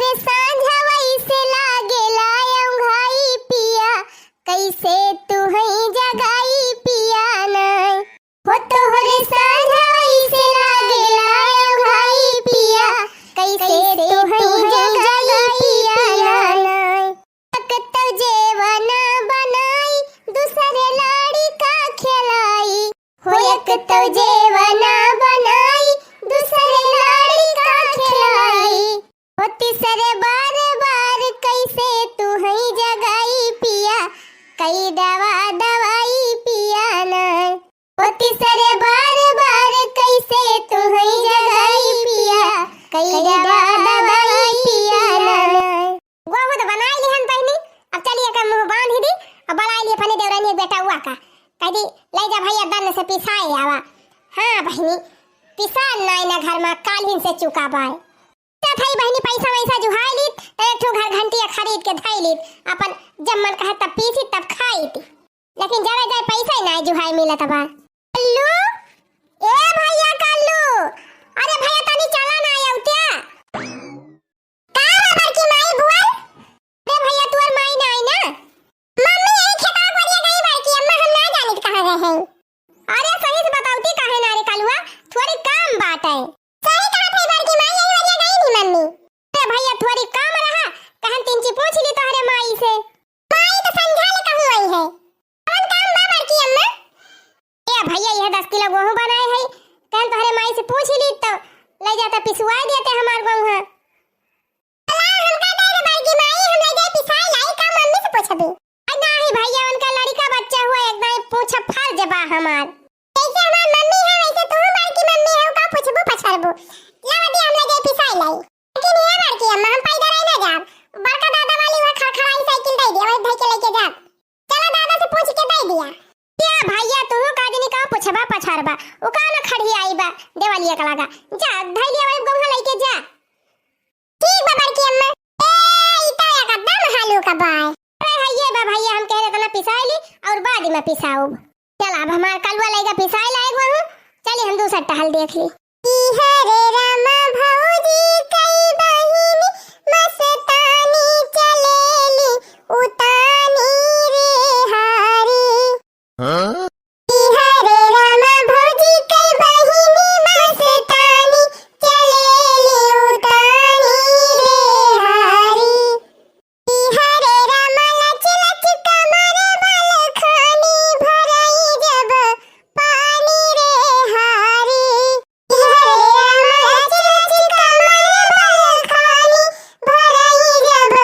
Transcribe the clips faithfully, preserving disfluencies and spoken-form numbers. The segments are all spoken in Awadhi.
रे साँझ वैसे लागेला औंघाई पिया, कैसे तू है जगाई पिया नाय। हो तोहरे साँझ वैसे लागेला औंघाई पिया, कैसे तू है जगाई पिया नाय। एक तो जेवना बनाई, दूसरे लड़िका खेलाई। हो एक तो जेवना बनाई, दूसरे लड़िका खेलाई। हो तीसरे बार बार कैसे तू है जगाई पिया, कई दवा दवाई पिया ना। हो तीसरे बार बार कैसे तू है जगाई पिया, कई दवा दवाई पिया ना। गोहूँ तो बनाई लिहन बहिनी, अब चली एकर मुँह बाँधी दी, अब बुलाई ली अपने देवरानी के बेटउआ का, कह दी, "ले जा भैया, दन्न से पिसाए आवा।" हाँ बहिनी, पिसान नाई ना घर मा, काल्हिन से चुका बाय। जा भाई बहिनी, पैसा वैसा जुहाई लीत, तो एक ठो घर घंटिया खरीद के धई लीत, अपन जब मन कहे तब पीसी तब खाई थी। लेकिन जगह जाए पैसा ही नाई जुहाई मिलत बा। कल्लू, ए भैया कल्लू, अरे भैया तनी चला ना आउत्या। का बा बड़की माई बोल? अरे भैया तोर माई ना आई ना? मम्मी यही खेतवा कोरिया गई बड़की अम्मा, हम ना जानित कहाँ गए हैं। अरे सही से बताउती काहे ना रे कलुआ, थोड़ी काम बात है। सही कहा थे बड़की माई, यही वरिया गई थी मम्मी। अरे भैया थोड़ी काम रहा, कहन तिनची पूछ ली तोहरे माई से। माई तो संझा ले कहूँ आई है। कौन काम बा बड़की अम्मा? ए भैया, यह दस किलो गोहूँ बनाए है, कहन तोहरे माई से पूछ ली तो ले जाता पिसवाए देते हमार गोहूँ। अला, हमका दे दे बड़की माई, हम ले जाए पिसाए लाई, का मम्मी से पूछबी? अरे नाही भैया, उनका लड़िका बच्चा हुआ, एकदम पूछब फर्ज बा हमार। जैसे हमार मम्मी है, वैसे तू बड़की मम्मी है, का पूछबू पछरबू? लावा दे, हम ले जाए पिसाए लाई। लेकिन ये बड़की अम्मा, हम पैदल ही ना जाब। बड़का दादा वाली वह खड़खड़ाई साइकिल दे दिया, वही धई के लेके जाब। चला दादा से पूछ के दे दिया। क्या भैया, तू का जनी का पूछबा पछरबा? उ का ना खड़ी आई बा, देवालिया का लगा। जा, धई लिया वही गोहूँ लेके जा। ठीक बा बड़की अम्मा। ए, ई तो एकदम हालू का बा। अरे हइये बा भैया, हम कह रहे तना पिसाई ली और बाद में पिसाउब। चल अब हमार कलुआ लइगा पिसाई लायक बा हूँ। चली हम दूसर टहल देख ली। की हरे रामा भौजी कई बहिनी मस्तानी चलेली उतानी रे हारी। हाँ? की हरे रामा भौजी कई बहिनी मस्तानी चलेली उतानी रे हारी। की हरे रामा लच लच कमर बल खानी भरई जब पानी रे हारी। की हरे रामा लच लच कमर बल खानी भरई जब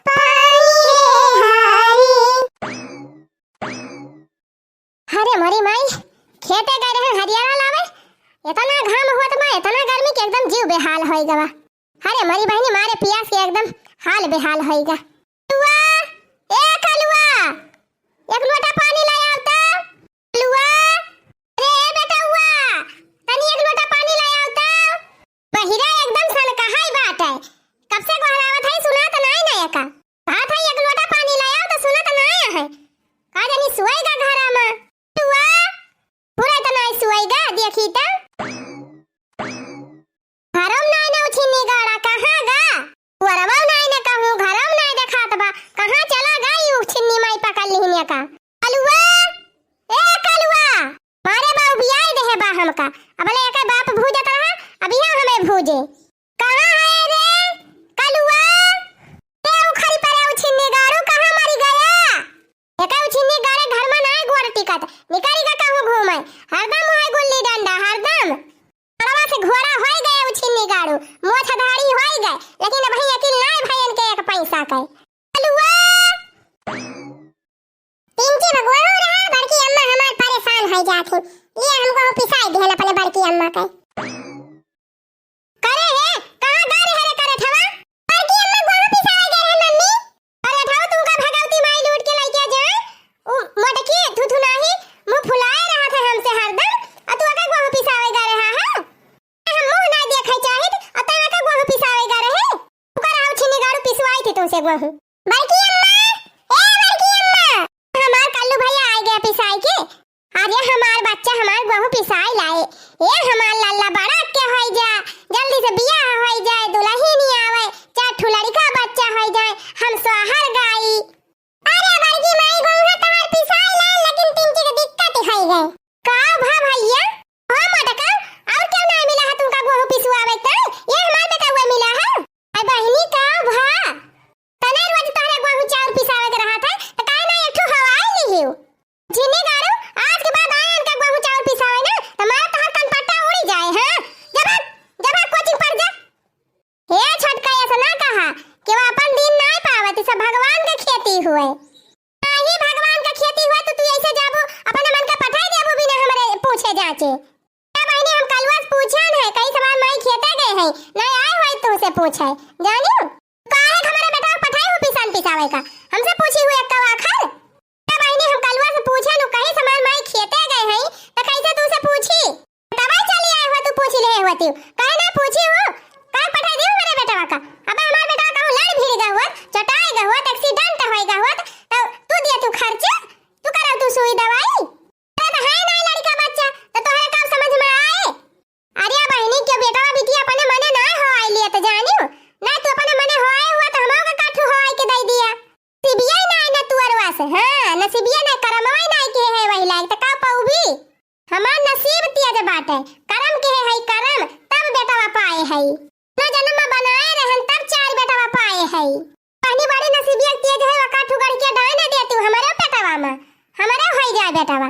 पानी रे हारी। अरे मोरी माई, खेते गए रहे हरियाणा लावे, इतना घाम होत बा, इतना गर्मी कि एकदम जीव बेहाल होई गवा। अरे मोरी बहिनी, मारे पियास के एकदम हाल बेहाल होई गा। कलुआ, ए कलुआ, एक लोटा पानी ले आव तो। कलुआ, अरे ए बेटउआ, तनी एक लोटा पानी ले आव तो। बहिरा एकदम सनकहाई बाटे, कब से गोहरावत है, सुनात नाई ना एका। कहत है एक लोटा पानी ले आव तो सुनत नाई है। का जानी सुएगा घरा में। कलुआ, पूरा इतना आई सुएगा, देखी तो। घरम नाई ना उछिन्नी गाड़ा, कहाँ गा? वरवा नाई ना कहूँ, घरम नाई देखात बा, कहाँ चला गा ई उछिन्नी माई पकड़ लिहिन एका। कलुआ, ए कलुआ, मारे बा उबियाई देहे बा हमका, अबले एके बाप भूजत रहा, अब यहाँ हमें भूजे। कहाँ है रे कलुआ? ए उखरी परे उछिन्नी गाड़ू, कहाँ मरी गया? एका उछिन्नी गाड़े घर में नाई गोड़ टिकत, निकरी गा कहूँ घूमे, हरदम उहे गुल्ली डंडा, हरदम। घरवा से घोड़ा होई गए उछिन्नी गाड़ू, मोछ धाड़ी होई गए, लेकिन अबहीं अकिल नाई भैयन के एक पैसा के। कलुआ! पिंकी बा गोहूँ रहा, बड़की अम्मा हमार परेशान होई जात ही। लिया हमको पिसाई दिहन अपने बड़की अम्मा के। करे हे, कहाँ गा रहे रे करे ठवा? बड़की अम्मा गोहूँ पिसावे गए रहे मम्मी। करे ठवा तू का भगवती माई लूट के लइके जाए? उ मोटकी थुथुनाही मुँह फुलाए रहा था हमसे हरदम, और तू का गोहूँ पिसावे गा रहा है? हम मुँह ना देखे चाहित, और तू का गोहूँ पिसावे गा रहे? तू का रहा उछिन्नी गाड़ू पिसवाई थी तुमसे गोहूँ। बड़की अम्मा, ए बड़की अम्मा, हमार कल्लू भैया आ गया पिसाई के। अरे हमार बच्चा हमार गोहूँ पिसाई लाए। ए हमार लल्ला बड़ा के होई जा, जल्दी से बियाह होई जाए, दुल्हन ही आवे, चार ठो लड़की सोहर गाई। अरे बड़की माई, गोहूँ तोहार पिसाइला, लेकिन तिनची के दिक्कत होइ गए। का भा भैया? हाँ मोटका, और क्यों नाहीं मिला है तुमका गोहूँ पिसवावे का? ये हमार बेटवा मिला है। अरे बहिनी का भा? तने रोज तोहरे गोहूँ चाउर पिसावे के रहत है, त काहे ना एक ठो हवाई लिहियो? झिनी गाड़ू, आज के बाद आए इनका गोहूँ चाउर पिसावे ना, त मारा तोहर कनपट्टा उड़ी जाए, हाँ? जब, जब कोचिंग पढ़ जा। हे छोटका, ऐसा ना कहा कि वो अपन दिन नाहीं पावत, ई सब भगवान के खेती हुए। नाहीं भगवान के खेती हुए तो तू ऐसे जाबू, अपने मन का पठाई देबू बिना हमरे पूछे जाचे। ए बहिनी, हम कलुआ से पूछन है, कई समान माई खेते गए हैं, नाहीं आए हुए तुमसे पूछे, जानियो? काहे के हमारे बेटा पठाई हो पिसान पिसावे का? हमसे पूछी हुए कवा आखर? ए बहिनी, हम कलुआ से पूछन, उ कही समान माई खेते गए हैं, त कैसे तुमसे पूछी? तबै चली आए हो, तू पूछ ले होती। काहे ना पूछी हो? काहे पठाई दियो मेरे बेटवा का? अब हमार बेटवा कहूँ लड़ भिड़ गए हुआ, चटाई गए हुआ, accident होइ गए हुआ, तो तू दिया तू खर्च, तू करा तू सुई दवाई। अरे तो है ना लड़का बच्चा, तो तोहरे का समझ में आए? अरे बहिनी, के बेटवा बिटिया अपने मने ना हो आए लिए तो जानियो, ना तू अपने मने हो आए हुआ तो हमहू का काठू हो आए के दे दिया। नसीबिया ही नाहीं ना तुअरवा से, हाँ, नसीबिया नाहीं, करमवा ही नाहीं के है वही लायक, त का पउबी? हमार नसीब तेज बाटे, करम के है, है करम, तब बेटवा पाए है। ना जन्म में बनाए रहन, तब चार बेटवा पाए है। कहनी बड़ी नसीबिया तेज है, वका ठुगड़ के डाल न दे तू, हमरे बेटवा में, हमरे होई जाए बेटवा।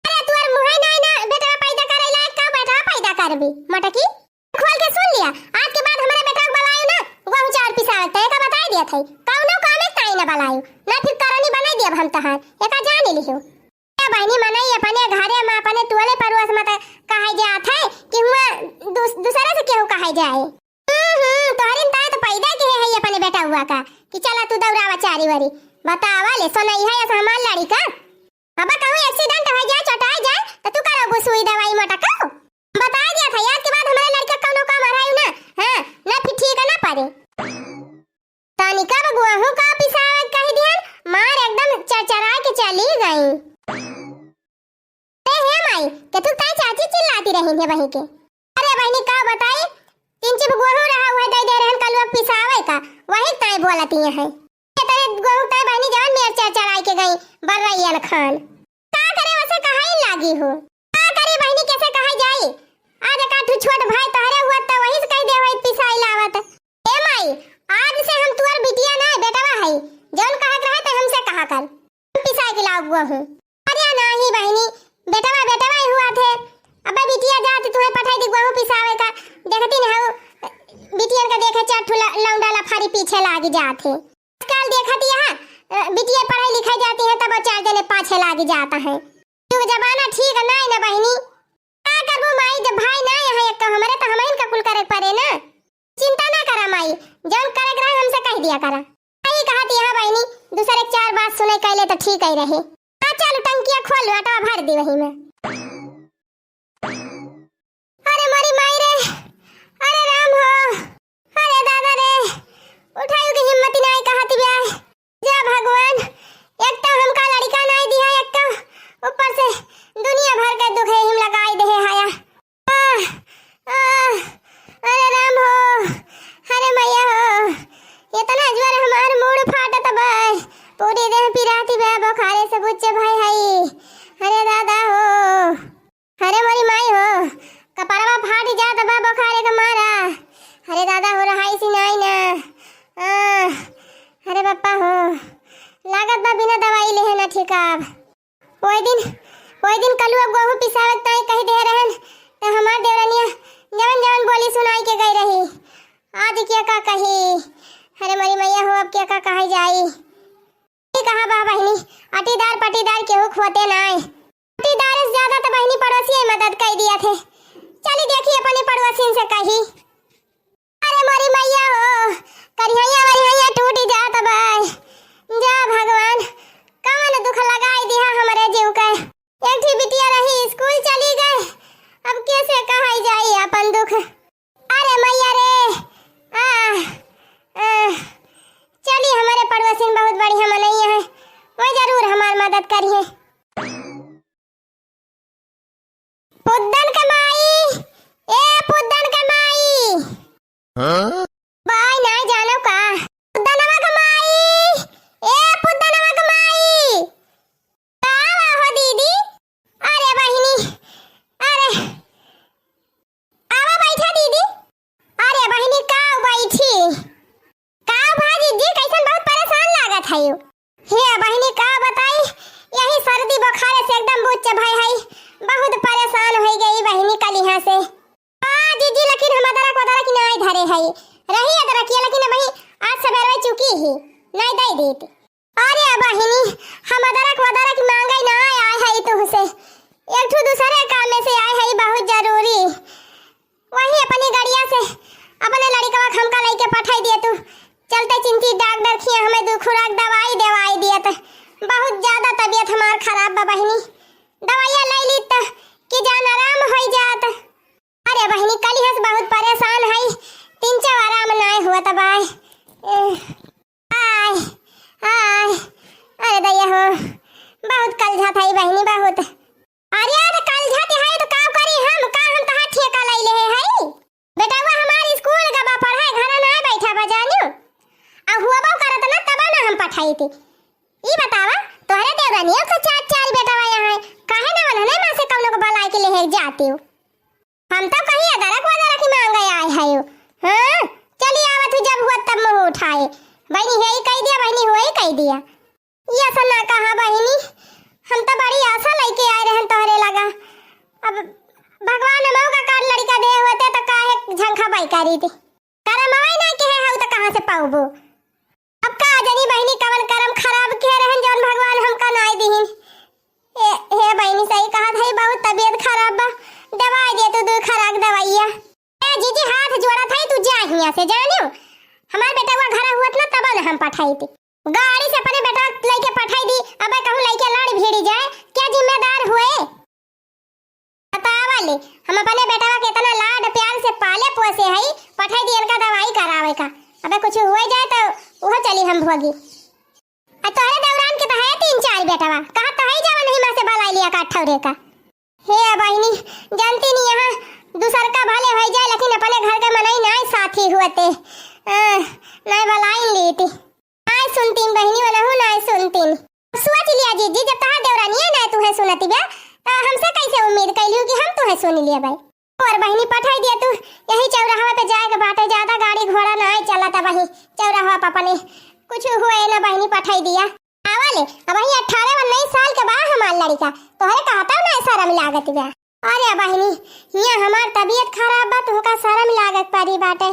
अरे, तुअर मुँहे नाहीं ना, बेटवा पैदा करे लायक का बेटवा पैदा करबी, मटकी? खोल के सुन लिया, आज के बाद हमरे बेटवा के बलायु ना, गोहूँ चाउर पिसावत, एका बताई दिया थई, कौनो काम एक ताई ना बलायु, ना फिर करनी बनाई दिया हम तहार, एका जान लिहु। ए बहिनी, मनई अपने घरे में, अपने टोले पड़ोस में त कहे जात है कि हुआ दूस-, दूसरे से केहू कहे जाए। हम्म, हम्म, तोहरिन ताई तो पैदा के है अपने बेटवा का कि चला तू दौड़ावा चारी वरी। बतावा ले, सोनई है ऐसा हमार लड़िका। अब कहूँ accident हो जाए, चोटाई जाए, तो तू करबू सुई दवाई मोटका? बताई दिया था, आज के बाद हमारे लड़का कौनो काम आ रहा है ना, हाँ, ना फिर ठीक है ना पड़े। तनिका बा गोहूँ का पिसावे कह दिहन, मार एकदम चरचराए के चली गई। ए हे माई, के तू ताई चाची चिल्लाती रही है वहीं के। अरे बहिनी का बताई, तीन चिप गोहूँ रहा हुआ दे दे रहन कलुआ पिसावे का, वही ताई बोलती है। ये तेरे गोहूँ ताई बहिनी जान मेर चरचराए के गई, बर्रैयन खान। का करे वैसे कहाई लागी हो। का करी बहिनी, कैसे कहा जाई? आज का ठू छोट भाई तोहरे हुआ त वही से कह दे होई पिसाई लावत। ए माई, आज से हम तुअर बिटिया ना बेटवा है, जौन कहा के रहे त हमसे कहा कर। हम पिसाई के लाव हुआ हूँ। अरे नाही बहिनी, बेटवा बेटवा ही हुआ थे। अब बिटिया जात तुहे पठाई दी गोहूँ पिसावे का, देखती न हो, बिटियन का देखे चार ठू ल-, लौंडा लफारी पीछे लाग जात है। आजकल देखत यहाँ, अ, बिटिया पढ़ाई लिखाई जाती है, तब चार जने पाछे लाग जाता है। युग जमाना ठीक नाई ना बहिनी। का करबू माई, जब भाई नाई है एक तो हमरे, तो हमहिन का कुल करे के पड़े ना। चिंता ना करा माई, जौन करे के रहे हमसे कह दिया करा। यही कहत यहाँ बहिनी, दूसरे के चार बात सुने कैले तो ठीक ही रहे। हाँ चल टंकिया खोल, आटवा भर दी वही में। अरे मोरी माई रे, अरे राम हो, अरे दादा रे, उठायु के हिम्मत नाई कहत ब्याह। जा भगवान, एक तो हमका लड़का नाई दिया, एक तो ऊपर से दुनिया भर के दुख हिम लगाई दे हाया। आह, आह, अरे राम हो, अरे मैया हो, इतना जोर हमार मूड़ फाटत बा, पूरी देह पिराती बा, बुखारे से बुच्चे भाई हई। अरे दादा हो, अरे मोरी माई हो, कपड़वा फाट जात बा बुखारे के मारा। अरे दादा हो, रहाई सी नाई ना। आह, अरे पप्पा हो, लागत बा बिना दवाई लेहे ना ठीक अब। ओए दिन, ओए दिन कलुआ गोहूँ पिसावत ताई कह दे रहन, त हमार देवरनिया जवन जवन बोली सुनाई के गई रही। आज के का कही? अरे मोरी मैया हो, अब के का कहा जाई? ई कहा बा बहिनी, अटीदार पटीदार केहू खोते नाय। अटीदार से ज्यादा त बहिनी पड़ोसिया ही मदद कई दिया थे। चली देखी अपने पड़ोसिन से कही। अरे मोरी मैया हो, करिहैया वरिहैया टूट जात बा। जा भगवान, कवन दुख लगाई दिहा हमरे जीव के। एक ठी बिटिया रही, स्कूल चली गए, अब कैसे कहाई जाई अपन दुख। अरे मैया रे, आ, आ, चली हमरे पड़ोसिन बहुत बढ़िया मनई है, वो जरूर हमार मदद करिहे। पुद्दन के माई, ए पुद्दन के माई। हाँ? बाई नाई जानो का? पुद्दनवा के माई। हयो। हे बहिनी, का बताई, यही सर्दी बुखारे से एकदम बुच्च भय हई, बहुत परेशान होइ गई बहिनी कलिहा से। आ जीजी, लेकिन हम अदरक वदरक नाई धरे हई, रही अदरकिया, लेकिन अबही आज सबेरवे चुकी ही, नाई दई देत। अरे बहिनी, हम अदरक वदरक मांगे नाई आए हई तुहसे, एक ठो दूसरे काम में से आए हई, बहुत जरूरी। वही अपनी गड़िया से अपने लड़िकवा के हमका लइके पठाई दिया तू। चलते चिंची डॉक्टर खिया हमें दू खुराक दवाई देवाई दिया त। बहुत ज्यादा तबीयत हमार खराब बा बहिनी। दवाइया ले ली त कि जान आराम होई जात। अरे बहिनी, कलिहा से बहुत परेशान हई, तिनचउ आराम नाय हुआ त बाय। एह। आय, आय, अरे दैया हो, बहुत कलझा था ई बहिनी, बहुत। अरे, अरे कलझा के है तो का करी हम, का हम तहार ठेका लई लेहे हई? बेटवा हमार स्कूल गबा पढ़े, घरा ना बैठा बा जानियो। आ हुआ बा करत ना, तबा ना हम पठाई थी। ई बतावा, तोहरे देवरानियों के चार, चार बेटवा यहाँ है, काहे ना उन्होंने माँ से कौनो को बलाए के लेहे जाती हो? हम तो कहीं अदरक वदरक ही मांगे आए हयो। हाँ, चली आवत हूँ, जब हुआ तब मुँह उठाए। बहिनी हे ही कह दिया, बहिनी हुआ ही कह दिया। ये ऐसा ना कहा बहिनी, हम तो बड़ी आशा लेके आए रहन तोहरे लगा। अब भगवान हमहू का काट लड़का दे होते तो काहे झंखा बाई करी थी। करम आवे ना के है, हऊ तो कहाँ से पाऊबो? अब का जानी बहिनी, कवन करम खराब किहे रहन, जौन भगवान हमका नाई दिहिन। हे, हे बहिनी, सही कहत है, बहुत तबीयत खराब बा, दवाई दे तू, दू खराक दवाइया। ए जीजी, हाथ जोड़त है, तू जा हियाँ से, जानियो। हमार बेटवा घरा हुअत ना, तब न हम पठाई थी। गाड़ी से अपने बेटवा लइके पठाई दी, अबे कहूँ लइके लड़ भिड़ी जाए, क्या जिम्मेदार हुए? बतावा ले, हम अपने बेटवा के इतना लाड प्यार से पाले पोसे हई, पठाई दियन का दवाई करावे का। अबे कुछ हुए जाए तो उहो चली हम भोगी। आ तोहरे दौरान के तो है तीन चार बेटवा, कहा तो है जवन ही माँ से भलाई लिया का ठौरे का। हे बहिनी, जानती नहीं यहाँ दूसर का भले हो जाए, लेकिन अपने घर के मनई नाय साथी हुअते, आ, नाय भलाई लीती। नाय सुनतीन बहिनी, वनहु नाय सुनतीन। सोच लिया जीजी, जब तहार देवरानिया नाय तुहे सुनती बा, तो हमसे कैसे उम्मीद कैलियो कि हम तुहे सुन लिया भाई? और बहिनी पठाई दिया तू, यही चौराहा पे जाए के बाटे, ज्यादा गाड़ी घोड़ा नाय चलत बही चौराहा पे अपने, कुछ हुए ना बहिनी पठाई दिया। आवा ले, अबही अठारह उन्नीस साल के बा हमार लड़िका, तोहरे कहता ना शरम लागत बा। अरे बहिनी, हियाँ हमार तबीयत खराब बा, तुहका शरम लागत परी बाटे।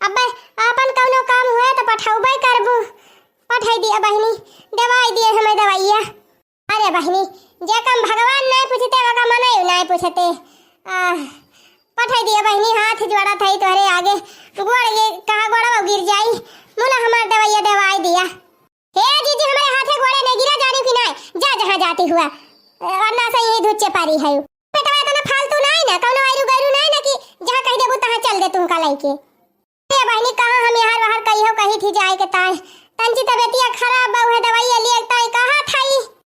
अबे आपन कौनो काम हुए तो पठौबे करबू। पठाई दिया बहिनी, दवाई दिए हमें दवाइया। अरे बहिनी, जे काम भगवान नाय पूछते, ओका मनई नाय पूछते। आ, पठाई दिया बहिनी, हाथ जोड़ा था तोहरे आगे, गोड़ ये कहाँ गोड़वा गिर जाई, मुला हमार दवाइया दवाई दिया। हे जीजी, हमरे हाथे गोड़े नहीं गिरा जानी कि नाय, जा जहाँ जाती हुआ, वरना से यही धुच्चे पारी है। बेटवा इतना फालतू नाय ना, कौनो आयरु गैरू नाय ना कि जहाँ कह देबू तहाँ चल दे तुमका लइके। ए बहिनी, कहाँ हम यहाँ बाहर कहियो कही थी जाए के ताई, तंची तबियतिया खराब बा, उहे दवाइया लिए ताई कहा थाई।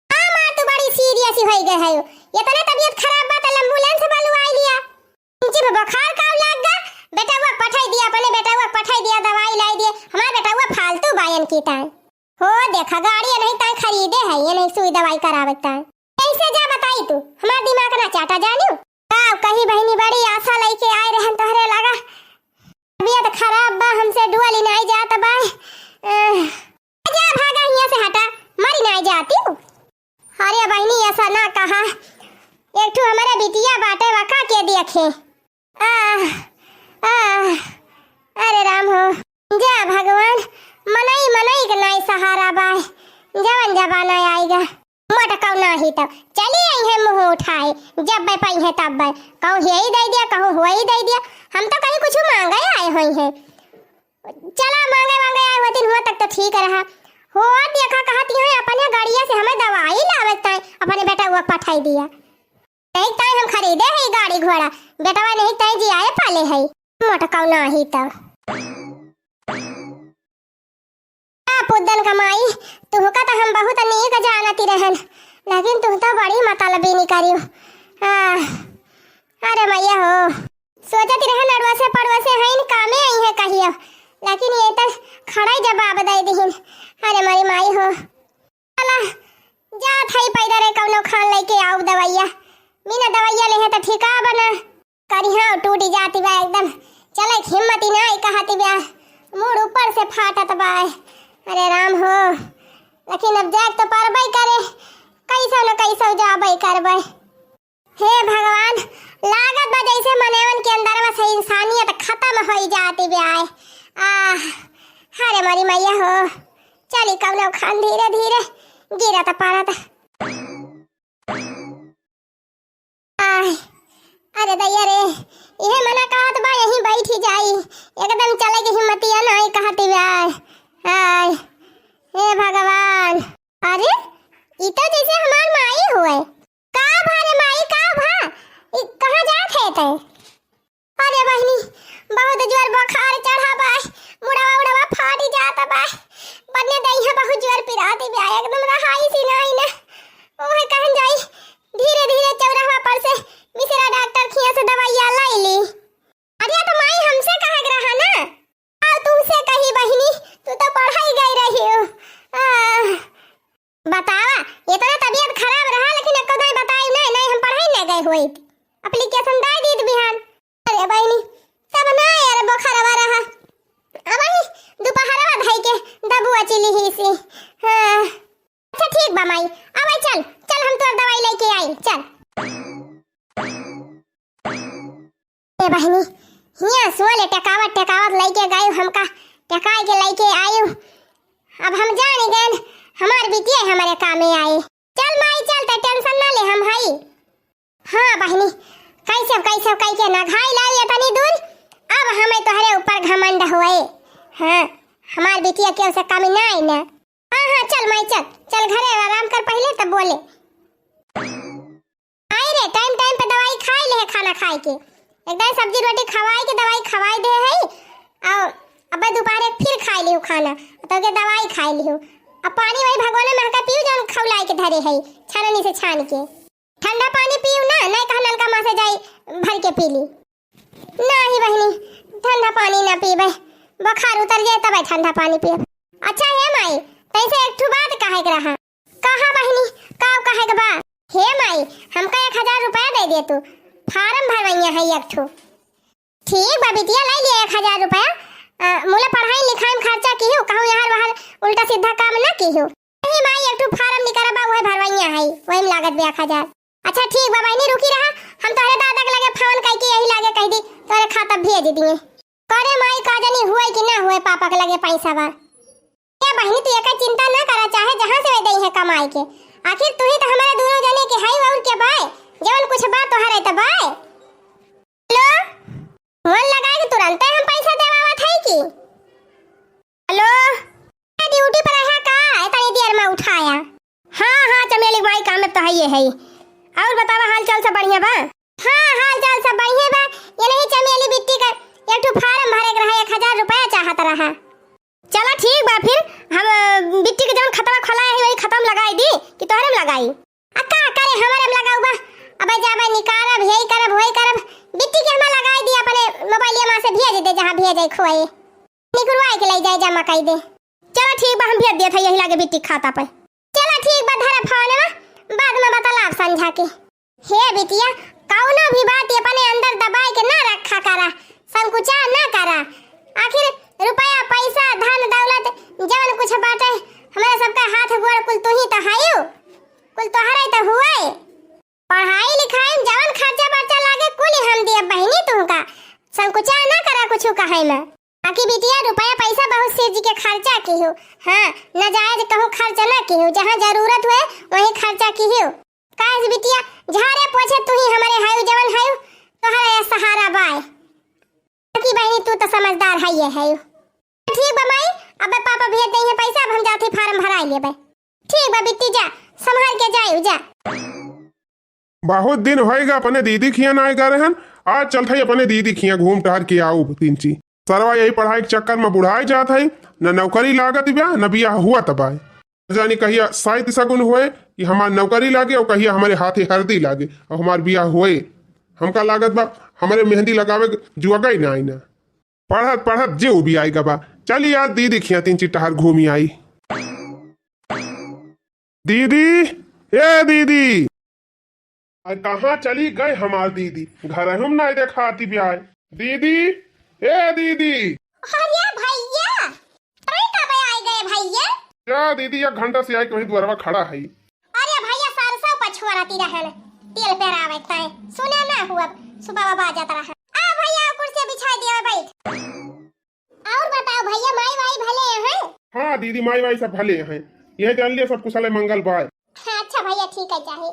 हाँ माँ, तू बड़ी सीरियस होई गए है, इतना तबियत खराब बा तो एम्बुलेंस बुलवाई लिया। तुमची में बुखार का लाग गा, बेटवा पठाई दिया, अपने बेटवा पठाई दिया, दवाई लाई दिए, हमार बेटवा फालतू बायन की ताई। हो देखा, गाड़ी ये नहीं ताई खरीदे है, ये नहीं सुई दवाई करावे ताई। कैसे जा बताई तू, हमार दिमाग ना चाटा जानियो। का कही बहिनी, बड़ी आशा लइके आए रहन तोहरे लगा। तबियत खराब बा, हमसे डुअली नाई जात बा। अह, जा भागा हियाँ से हटा, मरी नाई जाती हूँ। अरे बहिनी, ऐसा ना कहा, एक ठो हमारे बिटिया बाटे, वका के देखे। आह, आह, अरे राम हो, जा भगवान, मनई, मनई के नाई सहारा बाय, जवन जमाना आएगा। मोटकौ नाही तो चली आई है मुँह उठाए, जब बे पाई है तब बे, कहूँ यही दे दिया, कहूँ हुआ ही दे दिया। हम तो कहीं कुछ मांगे आए हुई हैं, चला मांगे मांगे आए होती हुआ तक तो ठीक रहा। हो देखा कहती है अपने गाड़िया से हमें दवाई लावे ताई, अपने बेटा वो पठाई दिया। नहीं ताई हम खरीदे है गाड़ी घोड़ा, बेटवा नहीं ताई जी आए पाले है। मोटकौ नाही तो। आ पुद्दन कमाई, तुहका तो हम बहुत नीक जानती रहन, लेकिन तुह तो बड़ी मतलबी निकरियो। आ, अरे मैया हो, सोचती रहन अड़वसे पड़वसे हईन, कामे आई है कहियो, लेकिन ये तो खड़ा ही जवाब दे दिहिन। अरे मरी माई हो, चला, जात हई पैदल रे, कौनो खान लेके आउब दवाइया। बिना दवाइया लेहे त ठिका बना। करिहा टूटी जाती बा एकदम। चले के हिम्मत ही नाई कहती बा। मूड़ ऊपर से फाटत बा। अरे राम हो। लेकिन अब जाए तो परबे करे, कैसो न कैसो जाबे करबे। हे भगवान, लागत बा जैसे मनैवन के अंदरवा से इंसानियत खत्म होई जाती बा। आह, अरे मोरी मैया हो, चली कौनो खान धीरे धीरे गिरत पड़त। आय, अरे दैया रे, इहे मना कहत बा यहीं बैठी जाई, एकदम चले के हिम्मतिया नाई कहत बा। आय, हे भगवान, अरे, ई तो जैसे हमार माई हुए। का भा रे माई, का भा? ई कहाँ जात है तै? अरे बहिनी, बहुत जोर बुखार चढ़ा बा, मुड़वा उड़वा फाटी जात बा, बन्ने दइहा बहुत जोर पिरात बा, एकदम रहाई सी नाई ना। ओहे कहन जाई, धीरे धीरे चौराहा पर से मिश्रा डॉक्टर खिया से दवाइया लाई ली। अरे तो माई हमसे कहे के रहा ना, और तुमसे कही बहिनी, तू तो पढ़ाई गई रही हो। आह, बतावा, इतना तबीयत खराब रहा, लेकिन एको दाई बताई नहीं, नहीं हम पढ़ाई नहीं गए हुई। Application दे दीत बिहान। अरे बहिनी, तब ना यार बुखारवा रहा। अब ही दोपहरवा धई के दबुआ चिली ही सी। हाँ। अच्छा ठीक बा माई, अब चल, चल हम तोर दवाई लेके आई, चल। ए बहिनी, हियाँ सोले टेकावत टेकावत लइके गयू हमका, टेकाई के लइके आयू। अब हम जानी गयन, हमार बिटिया हमरे कामे आई। चल माई चल, ते tension ना ले, हम हई। हाँ बहिनी, कैसे कैसे कई के नघाई लाई इतनी दूर, अब हमें तोहरे ऊपर घमंड हुए। हाँ, हमार बिटिया केहू से कमी ना आई ना। हाँ हाँ चल माई चल, चल घरे आराम कर पहिले तब बोले। आई रे, time time पे दवाई खाई ले है, खाना खाए के। एक दाई सब्जी रोटी खवाई के दवाई खवाई दे है। और अबे दोपहरे फिर खाई लिहू खाना, तो के दवाई खाई लिहू। अब पानी वही भगोने में हका पीऊ, जौन खौलाई के धरे है, छाननी से छान के। ठंडा पानी पीऊ ना, नहीं कहा नलका माँ से जाई भर के पी ली। नाही बहिनी, ठंडा पानी ना पीबे, बुखार उतर जाए तबे ठंडा पानी पीब। अच्छा हे माई, तैसे एक ठो बात कहे के रहा। कहा बहिनी, का कहे के बा? हे माई, हमका एक हजार रुपया दे दे तू, form भरवैया है एक ठो। ठीक बा बिटिया, लाई लिया एक हजार रुपया। अ, मुला पढ़ाई लिखाई में खर्चा किहू, कहूँ यहाँ वहाँ उल्टा सीधा काम ना किहू। नहीं माई, एक ठो form निकरा बा, वही भरवैया है, वही में लागत बा एक हजार। अच्छा ठीक बा बहिनी, रुकी रहा, हम तोहरे दादा के लगे phone कइके यही लागे कह दी, तोहरे खाता भेज दिए। करे माई, का जानी हुए कि ना हुए पापा के लगे पैसा बा। ए बहिनी, तू एकर चिंता ना करा, चाहे जहाँ से वे दई है कमाई के, आखिर तू ही तो हमारे दोनों जने के हई, और के बाय, जवन कुछ बा तोहरे तो बाय। Hello, phone लगाए के तुरंते हम पैसा देवावत है की? Hello, ए, duty पर रहा का? इतनी देर में उठाया। हाँ, हाँ, चमेली माई, काम में तो है ये है। और बतावा, हाल चाल सब बढ़िया बा? हाँ, हाल चाल सब बढ़िया बा। ये नहीं चमेली बिट्टी का एक ठो form भरे के रहा, एक हजार रुपया चाहत रहा। चला ठीक बा फिर, हम, अ, बिट्टी के जौन खतवा खोला है वही खतवा में लगाई दी कि तोहरे में लगाई? आ का करे, हमारे में लगाऊ बा। अबे जाबे निकारब, यही करब, वही करब। बिट्टी के हमें लगाई दी, अपने मोबाइलिया में से भेज दे, जहाँ भेजे खोए। निकुरवाए के ले जाए, जमा कई दे। चला ठीक बा, हम भेज देत है यही लागे बिट्टी खाता पे। चला ठीक बा, धरा फोनवा, बाद में बतलाब संझा के। हे बिटिया, कौनो भी बात अपने अंदर दबाए के ना रखा करा, संकुचा ना करा। आखिर रुपया, पैसा, धन, दौलत, जवन कुछ बाटे, हमारे सबका हाथ गोड़ कुल तू ही तो हायू, कुल तोहरे तो हुए। पढ़ाई लिखाई में जवन खर्चा बर्चा लागे, कुल हम दिए बहिनी तुमका, संकुचा ना करा कुछ कहे में। बाकी बिटिया, रुपया पैसा बहुत सिर जी के खर्चा की हो, हाँ, नाजायज कहूँ खर्चा ना की हो, जहाँ जरूरत हुए वहीं खर्चा की हो। काहे से बिटिया, झारे पोछे तू ही हमारे हायू जवन हायू, तोहरा या सहारा बाय। बाकी बहिनी, तू तो समझदार है ये हायू। ठीक बा माई, अबे पापा भेज दे हैं पैसा, अब हम जाते form भराई लेबे। ठीक बा बिट्टी, जा, संभाल के जायू, जा। बहुत दिन होएगा अपने दीदी खिया ना गए रहन, आज चलत है अपने दीदी खिया घूम टहर के आऊ तीन ची। सरवा यही पढ़ाई के चक्कर में बुढ़ाई जात है, न नौकरी लागत बा, न बियाह हुआ तबाय। जानी कहिया साइत सगुन होए कि हमार नौकरी लागे और कहिया हमारे हाथे हरदी लागे और हमार बियाह होए। हमका लागत बा हमारे मेहंदी लगावे के जुआगा ही ना आई ना। पढ़त पढ़त जे उबी आई गबा। चली आज दीदी खिया तीन ची टहर घूमी आई। दीदी, ए दीदी। अरे कहाँ चली गए हमार दीदी? घर हम नहीं देखाती ब्याय। दीदी, ए दीदी। अरे भैया, अरे कब आए गए भैया? क्या दीदी, एक घंटा से आइके वही दुआरवा खड़ा है। अरे भइया, सरसों पर छोड़ती रहन, तेल पेरावे ताई। सुने ना हुआ, सुबह बाजत रहा। आ भइया, कुर्सी बिछाई दिया, बैठ। और बताओ भइया, माई वाई भले हैं? हाँ दीदी, माई वाई सब भले हैं। यह जान लिया, सब कुशल है, मंगल बाय। अच्छा भइया, ठीक है, चाहे।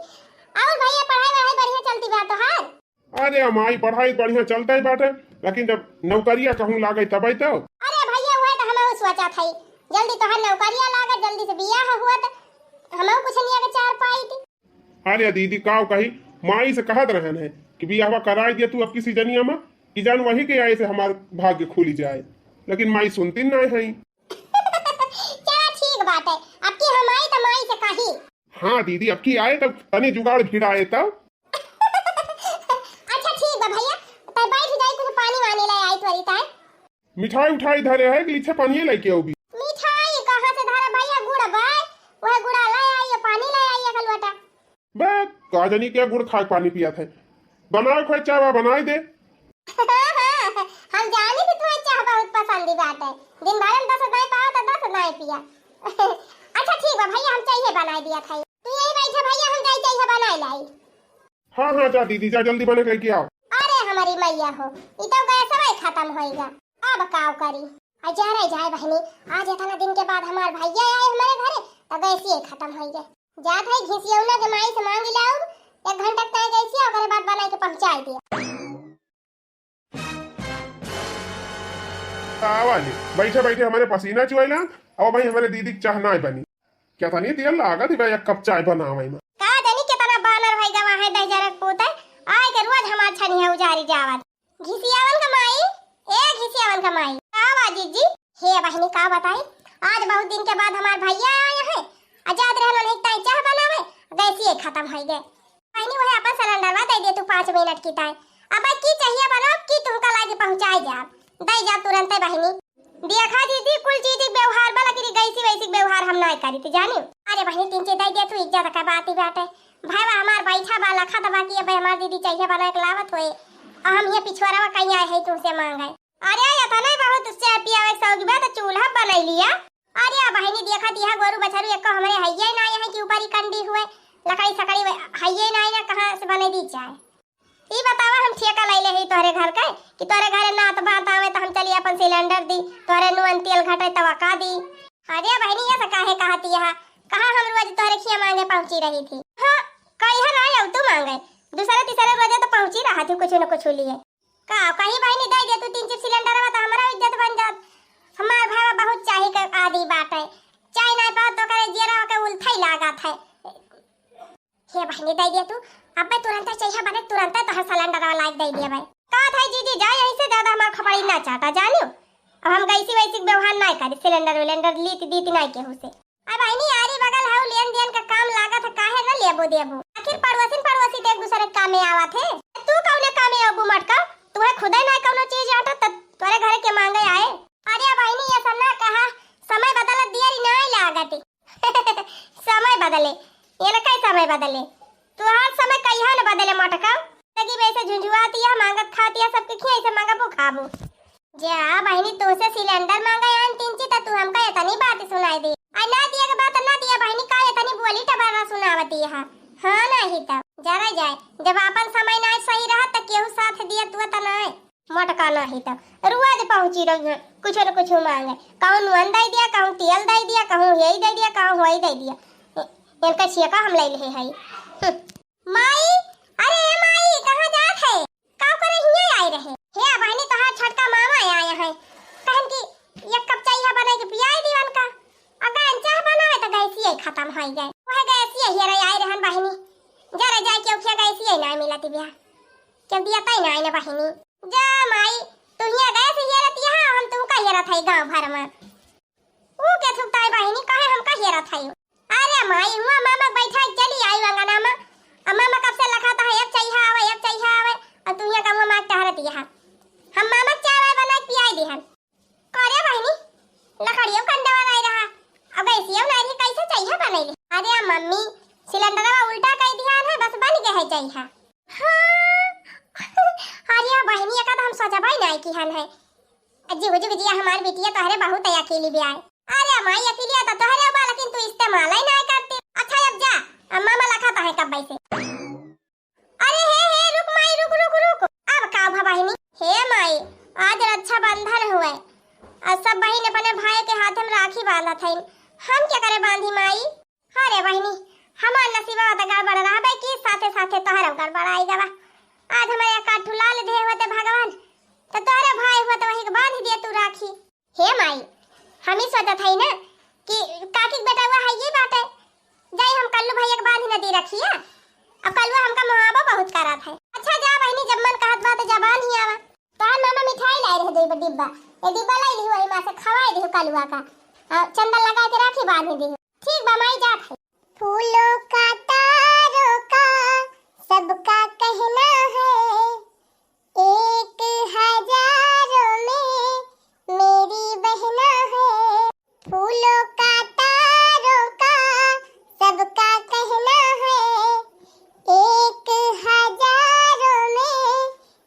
और भइया, पढ़ाई वढ़ाई बढ़िया चलती बा तोहार? अरे माई, पढ़ाई बढ़िया चलता ही बाटे, लेकिन जब नौकरिया कहूँ लागे तब तो। अरे भइया, वह तो हम सोचा था, जल्दी तोहार नौकरिया लागे, जल्दी से बियाह हुआ तो हम कुछ नहीं आगे चार पाई थी। अरे दीदी, काव कही, माई से कहत रहन है कि बियाहवा कराई दिया तू अब की सीजनिया में, कि जान वही के आए से हमार भाग्य खुली जाए, लेकिन माई सुनती ना है। चला ठीक बात है, अब की हम आई तो माई से कही। हाँ दीदी, अब की आए तब तनी जुगाड़ भिड़ाए तब। अच्छा ठीक बा भइया, तब बैठ जाई, कुछ पानी वानी ले आई त्वरी ताई। मिठाई उठाई धरे है कि लिच्छे पानिये लेके आउबी? मिठाई कहाँ से धरे भइया, गुड़ बा, वह गुड़ा ले आई, पानी ले आई एक लोटा। बे, का जानी क्या गुड़ खाए पानी पिया थे। बनाए खोए चावा बनाए दे। हम जानी कि तुम्हें चाह बहुत पसंद ही बात है, दिन भर में दस दाई पाओ तो दस दाई पिया। अच्छा ठीक बा भइया, हम चाहिए बनाए दिया था, तू यही बैठे भइया, हम जाई चाहिए बनाए लाई। हाँ, हाँ, जा दीदी, जा, जल्दी बने के लेके आओ। अरे हमारी मैया हो, ई तो गैसवा ही खत्म होइगा, अब काव करी? आ जा रे जाए बहनी, आज इतना दिन के बाद हमार भैया आए हमारे घरे, तो गैसिए खत्म होइगा। जात है घिसियौना के माई से मांग लाओ, एक घंटा तय गैसिया, ओकरे बाद बनाई के पहुंचाई दिया। आवा ले, बैठे बैठे हमारे पसीना चुआइला। अब भाई हमारे दीदी के चाह ना बनी। क्या तनी देर लागत ही भाई एक कप चाय बनावे में। का जानी कितना बानर भाई गवा है दहिजरक पूत है। आए के रोज हमार छनिया उजारी जावत। घिसियावन का माई, ए घिसियावन का माई। का बा जीजी? हे बहनी का बताई, आज बहुत दिन के बाद हमार भैया आए हैं। आ जात रहन उन्हें ताई चाह बनावे, गैसिए खत्म हो गए। बहनी, वहे अपन सिलेंडरवा दे दे तू पाँच मिनट की ताई। अब की चाहिए बनो, अब की तुमका लागे पहुँचाई जाब। दे जा तुरंते बहनी। देखा दीदी, कुल चीज के व्यवहार बा, लेकिन गैसी वैसी के व्यवहार हम नाय करी, तू जानी। अरे बहनी, तीन चीज दे दे तू, इज्जत का बात ही बाटे। भाईवा हमार बैठा बा, लखा दबा के, अब हमार दीदी चाहिए बना के लावत होए। आ हम ये पिछवारा में कहीं आए हैं तुमसे मांगे। अरे, इतने बहुत उससे पियावे के शौक बा, तो चूल्हा बनाई लिया। अरे, बहिनी, देखत इहा गोरू बछरू एको हमरे हइये ना, यहाँ के ऊपर ही कंडी हुए, लकड़ी सकड़ी हुए, हइये ना, ना कहाँ से बने दी चाय। ई बतावा, हम ठेका लैले ही तोहरे घर के, कि तोहरे घरे नात बात आवे, तो हम चली अपन सिलेंडर दी, तोहरे नून तेल घटे, तवा का दी। अरे बहिनी, ये से काहे कहती है? कहाँ हम रोज तोहरे खिया मांगे पहुँची रही थी? हाँ, कहिया ना आऊ तू मांगे, दूसरे तीसरे रोजे तो पहुँची रहा थी कुछ न कुछ लिए। का कहीं बहिनी, दे दे तू तीन चिप सिलेंडर में, तो हमारा इज्जत बन जात। हमार भावा बहुत चाही के आदी बाटे, चाय ना पाओ तो करे जेरा के उल्था ही लागत है। हे बहिनी, दे दे तू, अबे तुरंत चाहिए बने, तुरंत तोहर सिलेंडर वाला दे दिया भाई। का था जीजी, जा यहीं से, ज्यादा हमार खपड़ी ना चाटा, जानियो। अब हम गैसी वैसी के व्यवहार ना करी, सिलेंडर विलेंडर लीत दीत ना केहू से। अब बहिनी, आरी बगल हऊ, लेन देन का काम लागत है, काहे न लेबो देबो? आखिर पड़ोसिन पड़ोसी तो एक दूसरे के कामे आवत है। तू कौने कामे अबू मटका? तुहे खुदे ना कौनो चीज आटा, त तोरे घरे के मांगे आए। अरे बहिनी, ऐसा ना कहा, समय बदलत दियरी नाय लागत। समय बदले? ये ना कई समय बदले? तुहार समय कहिया न बदले मटका? लगी वैसे झुंझुआती है, मांगत खाती है, सबके खिया से मांगबो खाबो। जा बहिनी, तोसे सिलेंडर मांगे आन तिनची, त तू हमका इतनी बात सुनाई दे। आ ना दिया के बात ना दिया बहिनी, का इतनी बोली टबरा सुनावती है? हाँ, नहीं तब। जरा जाए, जब आपन समय ना सही रहा, त केहू साथ दिया तू त ना। मटका नहीं तब। रोज पहुँची रही है, कुछ न कुछ मांगे। कहूँ नून दे दिया, कहूँ तेल दे दिया, कहूँ यही दे दिया, कहूँ वही दे दिया। ए-, इनका छियका हम ले ले है। हम्म। माई, अरे ए माई, कहाँ जात है? का करे हियाँ आई रहे? हे बहिनी, तोहार छोटका मामा आया है। कहन कि एक कप चाय बना के पियाई दी उनका। अगर चाह बनावे तो गैसिए खत्म हो गए। वह गैसिए हियरे आई रहन बहिनी। जरा जाए के उखिया गैसिए ना मिलती बिया। क्यों दिया तई ना आई ना बहिनी। जा माई, तू हियाँ गैस हियरत यहाँ, हम तुमका हियरत है गाँव भर में। ऊ के थुकताई बहिनी, काहे हमका हेरत हई? अरे माई, हुआ मामा बैठा चली आई अंगना में। अब मामा कब से लखात है, अब चाहिए आवे, अब चाहिए आवे। और तू यहाँ का मामा टहरत यहाँ। हम मामा चाय वाय बना के पियाई दिहन। करे बहिनी, लकड़ियों कंडवा नहीं रहा। अब ऐसी ना रही, कैसे चाहिए बनैली? अरे मम्मी, सिलेंडरवा उल्टा कर दिया है, बस बन गया है चाहिए। हाँ। अरे बहिनी, एका तो हम सोचबे नहीं किहन है। जुग जुग जिया हमार बिटिया, तोहरे बहुत अकेली भी आए। अरे माई, अकेलिया तो तोहरे बा, लेकिन तू इस्तेमाल ही ना करती। अच्छा, अब जा, अब मामा लखा ताहे कब से। अरे हे, हे, रुक माई, रुक, रुक, रुक। अब का भा बहिनी? हे माई, आज रक्षाबंधन हुए, और सब बहिन अपने भाई के हाथ में राखी बांधत हईन। हम क्या करे बांधी माई? अरे बहिनी, हमार नसीबा तो गड़बड़ रहबे की, साथे साथे तोहरो गड़बड़ आई गवा। आज हमारे एक आध ठो लाल दे होते भगवान, तो तोहरे भाई हुआ तो वही के बांध दिए तू राखी। हे माई, हम ही सोचत हई ना कि काकी के बेटवा है ये बाटे, जाई हम कल्लू भैया के बांधी न दी रखिया। अब कल्लू हमका मुहाबो बहुत करत है। अच्छा जा बहिनी, जब मन कहत बा तो जा बांध ही आवा। तोहार मामा मिठाई लाए रहे दो डिब्बा, ये डिब्बा लाई लिहु, वही माँ से खवाई दिहु कलुआ का, और चंदन लगा के राखी बांध दिहु। ठीक बा माई, जात है। फूलों का तारों का सबका कहना है, एक हजारों में मेरी बहना है। फूलों का तारों का सबका कहना है, एक हजारों में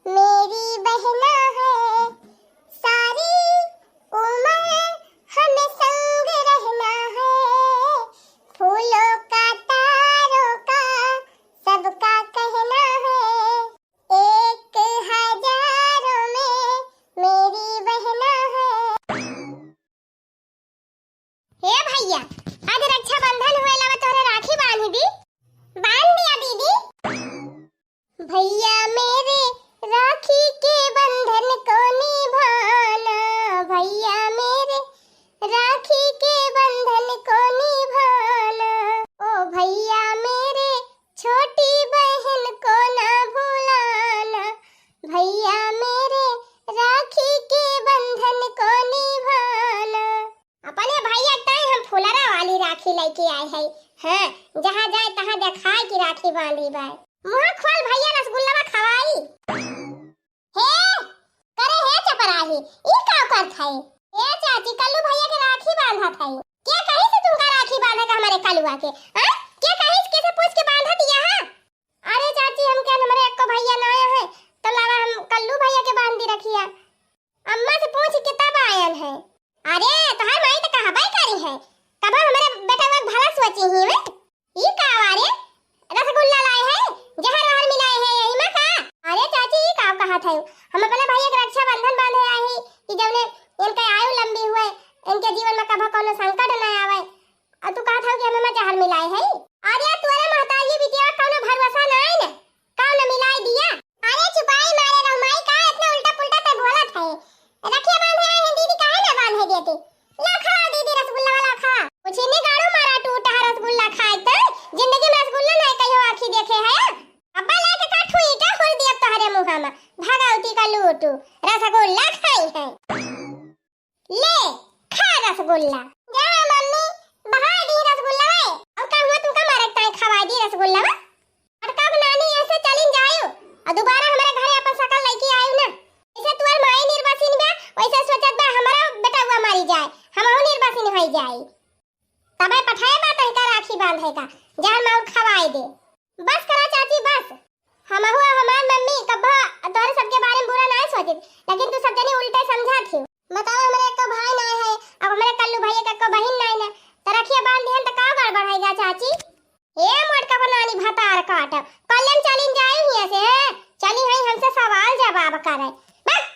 मेरी बहना है। सारी उम्र हमें संग रहना है। फूलों का तारों का सबका कहना है, एक हजारों में मेरी बहना है। हे भैया, आज रक्षाबंधन हुए लावा तोहरे राखी बांध दी। बांध दिया दीदी। भैया मेरे राखी के बंधन को निभाना, भैया मेरे राखी के बंधन को निभाना, ओ भैया मेरे छोटी बहन को ना भुलाना, भैया मेरे राखी के बंधन को निभाना। अपने भैया ताई हम फुलरा वाली राखी लेके आए हैं। हाँ, जहाँ जाए तहाँ देखाए कि राखी बांधी बाय। मुँह खोल भैया, रसगुल्ला खवाई। हे, करे हे चपराही, ई का करत है? ए चाची, कल्लू भैया के राखी बांधत है। के कही से तुमका राखी बांधे का हमारे कलुआ के? हाँ? के कही से, केसे पूछ के बांधत यहाँ? अरे चाची, हम क्या, हमारे एको भैया ना आया है, तो लावा हम कल्लू भैया के बांध दी रखिया। अम्मा से पूछ के तब आयन है। अरे, तोहार माई तो कहबे करी है, कबो हमारे बेटवा के भला सोची ही वे। ई का वा रे? रसगुल्ला लाए है, जहर वहर मिलाए है यही में का? अरे चाची, ई का कहत है? हम अपने भैया के रक्षाबंधन बांधे आए ही कि जौने इनके आयु लंबी हुए, इनके जीवन में कभो कोनो संकट न आवे। और तू कहत हऊ कि हम एमा जहर मिलाए है? अरे तोरे महतारी बिटिया, कौनो भरोसा ना है न, कौन मिलाए दिया? अरे चुपाई मारे रहो माई, का इतना उल्टा पुल्टा ते बोलत है? रखिया बांधे आए हैं दीदी, काहे ना बांधे देते? ला खाओ दीदी रसगुल्ला वाला खा। कुछ इन्हीं गाड़ू मारा टूटा है रसगुल्ला खाए तो, जिंदगी में रसगुल्ला नहीं कहियो आँखी देखे है। अब्बा लेके का ठुई का हुर दिया तोहरे मुँह में, भगवती का लूटू, रसगुल्ला खाई है। ले, खा रसगुल्ला। जा मम्मी, बहा दी रसगुल्ला वे। अब का हुआ, तुमका मारे ताई खवा दी रसगुल्ला वे। और कब नानी ऐसे चलिन जायु, और दोबारा हमारे घरे अपन शकल लेके आयु ना। जैसे तुअर माई निर्वासिन बा, वैसे सोचत बा हमारा बेटा हुआ मारी जाए, हमहू निर्वासिन होई जाए। तबे पठाए बा तहिका राखी बांधे का, जहर माहुर खवाए दे। बस करा चाची, बस। हमहू और हमार मम्मी कब्बा तोहरे सबके बारे में बुरा ना सोचित, लेकिन तू सब जनी उल्टे समझत ही। बताओ, हमरे एको भाई ना है, अब हमरे कल्लू भैया के एको बहिन ना है ना, तो रखिया बांध दिहन तो का गड़बड़ है गा चाची? ए मोटका को नानी भतार काट, कल्ले हम चलिन जाए हियां से, हैं? चली हैं हमसे सवाल जवाब करे। बस।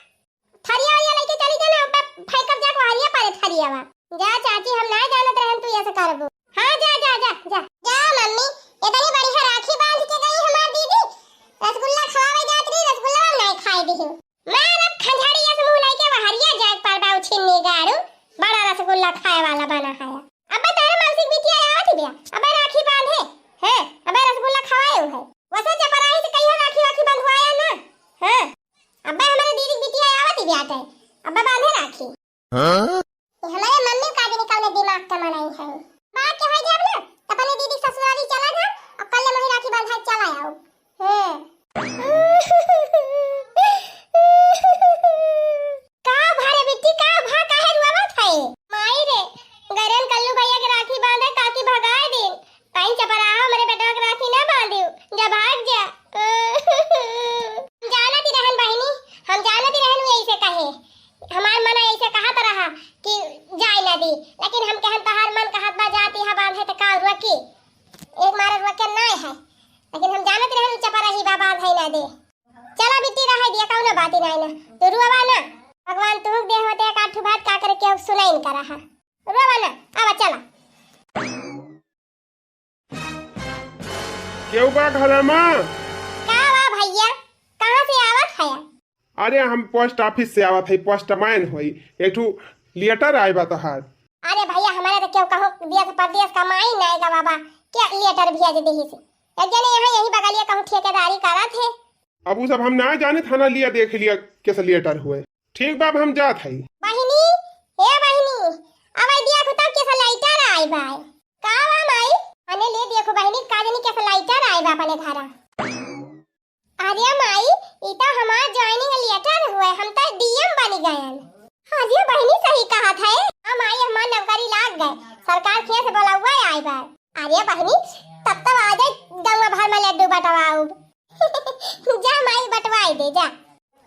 थरिया वरिया लेके चली जा ना, अब फेंकब जाके वहरिया पारे थरियावा। जा चाची, हम ना जानत रहन तू ऐसे करबू। हाँ, जा, जा, जा, जा। जा मम्मी, इतनी बढ़िया राखी बांध के गई हमार दीदी। रसगुल्ला खवावे जात रही, रसगुल्ला हम नहीं खाए दिही। मारब खंझाड़ी ऐसे मुंह लेके वहरिया जाए पार बा, उछिन्नी गाड़ू। बड़ा रसगुल्ला खाए वाला बना है। अबे तोहरे मौसी के बिटिया आवत ही बिया। अबे राखी बांधे। हैं? अबे रसगुल्ला खवाए है। वैसे चपराही से कहियो राखी वाखी बंधवाया ना। हैं? अब्बा हमारे दीदी की बिटिया आवत ही ब्याटे, अब्बा बांधे राखी। हाँ? ये हमारे मम्मी का दिन कौन दिमाग का मनाई है। बात के हो जाब ना, तो अपने दीदी ससुराली चला जा और कल वही राखी बंधा चला आओ। हैं? का भा रे बिट्टी, का भा, काहे रुआवत है? माई रे, गरन कल्लू भैया के राखी बांधे काकी भगाए दिन। कहीं चपराहा हमरे बेटवा के राखी ना बांधियो, जा भाग जा। हम जानत ही रहन बहिनी, हम जानत ही रहन उ ऐसे कहे। हमार मन ऐसे कहत रहा कि जाए ना दे। लेकिन हम कहन तोहार मन कहत बा जाती है बांधे त का रोकी? एक मारे रोके नाय है, लेकिन हम जानत रहन चपराही बा बांधे ना दे। चला बिट्टी रहे दिया, कौनो बात ही नाय ना, तू रोवा ना। भगवान तुहक दे होते एक आठ भात का करे केहू सुनाइन करा है। रोवा ना, आवा चला। केहू बा घरा मा? का बा भैया, कहाँ से आवत है? अरे हम पोस्ट ऑफिस से आवत है, पोस्टमैन होई, एक ठो लेटर आए बा तोहार। अरे भैया, हमारे तो केहू कहूँ देश परदेश कमाई नहीं गा बाबा, क्या लेटर भेज देही से? एक जने यहाँ यही बगलिया कहूँ ठेकेदारी करत है। अब उ सब हम ना जाने, थाना लिया देख लिया कैसे लेटर हुए। ठीक बा, अब हम जात हई। बहिनी, ए बहिनी, अब आई देखो तब कैसे लेटर आई बा। का बा माई? अने ले देखो बहिनी, का जानी कैसे लेटर आई बा अपने घरा। अरे माई, ई तो हमार ज्वाइनिंग लेटर हुए, हम तो डीएम बनी गयन। अरे बहिनी सही कहत है। हाँ माई, हमार नौकरी लाग गए, सरकार खेत बोलौआ आई बा। अरे बहिनी, तब तो आ जाए गौवा भर में लड्डू बंटवाउब। जा माई बंटवाई दे जा।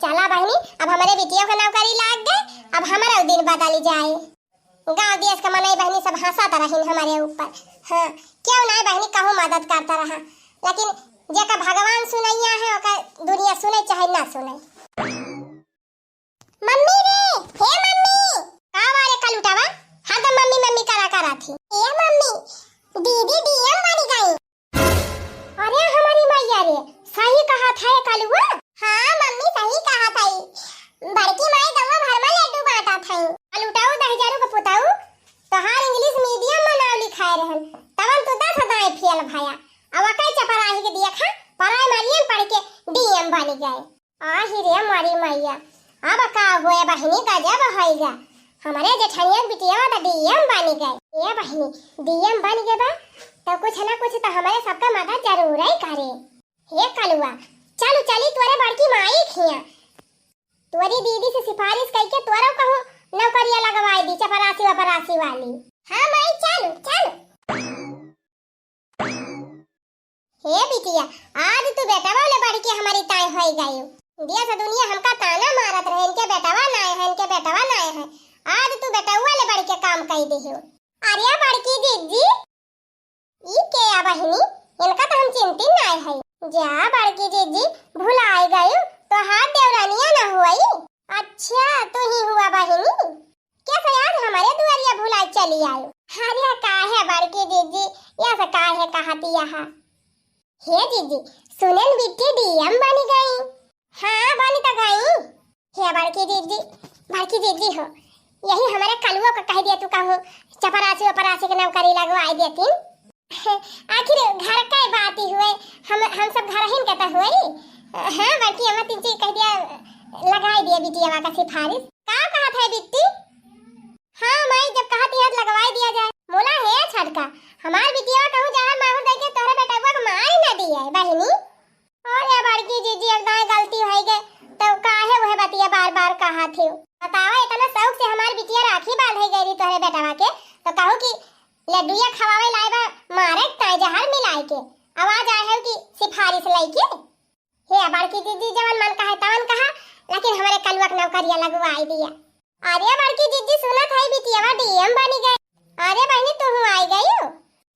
चला बहिनी, अब हमारे बिटिया का नौकरी लाग गए, अब हमारा दिन बदल जाए। गाँव देश का मनई बहिनी सब हंसत रहिन हमारे ऊपर। हाँ, क्यों ना बहिनी कहूँ मदद करता रहा, लेकिन जेका भगवान सुनैया है ओका दुनिया सुने चाहे ना सुने। मम्मी रे, हे मम्मी। का बा रे कलुटावा? हरदम मम्मी मम्मी करा करा थी। ए मम्मी, दीदी डीएम बनी गई। अरे हमारी मैया रे, सही कहा था ये कलुआ। हाँ मम्मी, सही कहा था। बड़की माई गौवा भर में लड्डू बांटा था। कलुटाऊ दहिजरू के पुताऊ, तोहार इंग्लिश मीडियम में नाव लिखाए रहन, तवन तू दस दाएं फेल भया। अब कई चपराही के देखा, प्राइमरियन पढ़ के डीएम बनी गए। आही रे मोरी मैया, अब का होए बहिनी, गजब होइगा। हमरे जेठनिया के बिटिया तो डीएम बनी गए। ए बहिनी, डीएम बनी गए बा, तो कुछ ना कुछ तो हमरे सबका मदद जरूर ही करे। हे कलुआ, चलू चली तोरे बड़की माई खिया। तोरी दीदी से सिफारिश करके तोरो कहूँ नौकरिया लगवाई दी, चपरासी वपरासी वाली। हाँ माई, चलू, चलू। हे बिटिया, आज तू बेटवा ले बढ़ के हमारी ताई होई गई। दिया से दुनिया हमका ताना मारत रहे, इनके बेटवा नाय है, इनके बेटवा नाय है। आज तू बेटवा ले बढ़ के काम कई देहु। अरे बड़की दीदी, ई के आ बहिनी, इनका तो हम चिंती नाय है। जा बड़की दीदी, भुलाए गई, तोहार देवरानिया न हुई। अच्छा, तू ही हुआ बहिनी। कैसे आज हमारे दुआरिया भुला चली आयो? अरे काहे बड़की दीदी, ऐसे काहे कहती यहाँ? हे दीदी, सुनेन बिट्टी डीएम बनी गई। हाँ, बनी तो गई। हे बड़की दीदी, बड़की दीदी हो, यही हमारे कलुओ को कह दिया तू कहूँ, चपरासी वपरासी के नौकरी लगवाई देती। आखिर घर का बात ही हुए, हम, हम सब घर ही के तो हुए। हाँ, बड़की अम्मा तीन चीज कह दिया, लगाई दिया बिटिया का सिफारिश। का कहत है बिट्टी? हाँ माई, जब कहत है तो लगवाई दिया जाए। मोला हे छटका, हमार बिटिया कहूँ जहर माहुर दे के तोहरे बेटवा के मार न दिए बहिनी। अरे बड़की जीजी, एक दाएं गलती होई गए, तो काहे वह बतिया बार बार कहत हो? बतावा, इतना शौक से हमार बिटिया राखी बांधे गई रही तोहरे बेटवा के, तो कहू कि लड्डुया खवावे लाए बा, मारे ताए जहर मिलाए के। आवाज आए है कि सिफारिश लई के। हे बड़की दीदी, जवन मन कहे तवन कहा, लेकिन हमारे कलुआ के नौकरिया लगवाई दिया। अरे बड़की दीदी, सुनत है बिटियावा डीएम बनी गई। अरे बहनी, तू आई गई हो?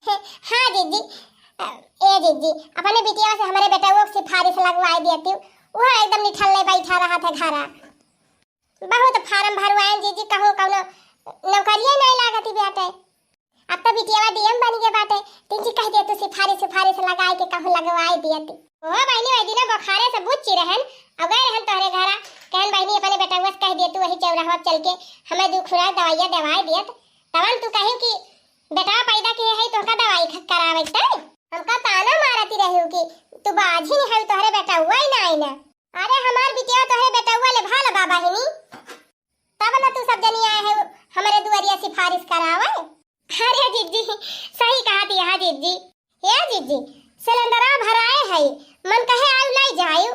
हे, हाँ दीदी। अ, ए दीदी, अपने बिटियावा से हमारे बेटवा के सिफारिश लगवाई देती। वो एकदम निठल्ले बैठा रहा था घरा। बहुत फार्म भरवाएन जीजी, कहूँ कौनो नौकरिये नहीं लागती बाटे। अब तो बिटियावा डीएम बन गए बाटे, तिनची कह दे तू सिफारिश सिफारिश लगाए के कहूँ लगवाए दियती। ओ बहनी, वही दिना बुखारे से बुच्ची रहन, अब गए रहन तोहरे घरा, कहन बहनी अपने बेटवा से कह दे तू वही चौराहा चल के हमें दू खुराक दवाइया दवाए दियत, तवन तू कही कि बेटवा पैदा किए है तोहका दवाई ख-, करावे के तय। हमका ताना मारती रही कि तू बाझिन है, तोहरे बेटवा ही ना आई ना। अरे हमार बिटिया तोहरे बेटवा ले भाल बा बहिनी, तब न तू सब जनी आए है हमरे दुआरिया सिफारिश करावे। अरे जीजी, सही कहा थी हाँ जीजी। हे जीजी, सिलेंडरवा भराए है, मन कहे आयु लाई जायु।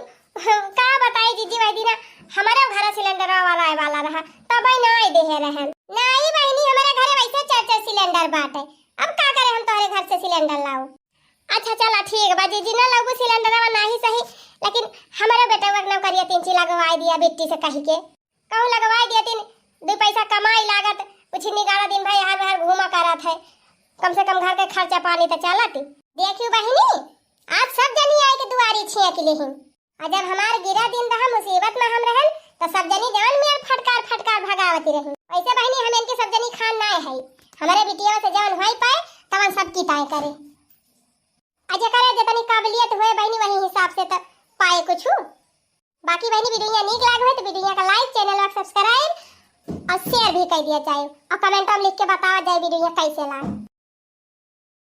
का बताई जीजी, वही दिना हमारे घर सिलेंडरवा वाला आए वाला रहा, तब ही ना आए देहे रहन। नहीं बहनी, हमारे घरे वैसे चार चार सिलेंडर बाटे, अब का करे हम तोहरे घर से सिलेंडर लाओ। अच्छा चला ठीक बा जीजी, ना लगू सिलेंडरवा नाही सही, लेकिन हमारे बेटवा के नौकरिया तीन ची लगवाई दिया बिट्टी से कही के। कहूँ लगवाई दिया तीन, दू पैसा कमाई लागत, कुछ निकाला दिन भर यहाँ बाहर घूमा करत है, कम से कम घर के खर्चा पानी तो चलत। देखियो बहिनी, आज सब जनी आए के दुआरी छिया के लेहिन। और जब हमार गिरा दिन रहा, मुसीबत में हम रहन, तो सब जनी जान में फटकार फटकार भगावती रही। वैसे बहिनी, हम इनके सब जनी खान ना है, हमारे बिटिया से जवन होई पाए तवन सब की ताए करे। आ जेकरे जितनी काबिलियत हुए बहिनी, वही हिसाब से तो पाए कुछ। बाकी बहिनी, वीडियो नीक लाग हुए तो वीडियो का like, चैनल का सब्सक्राइब और शेयर भी कर दिया जाए और कमेंट में लिख के बतावा जाए वीडियो कैसे लाग।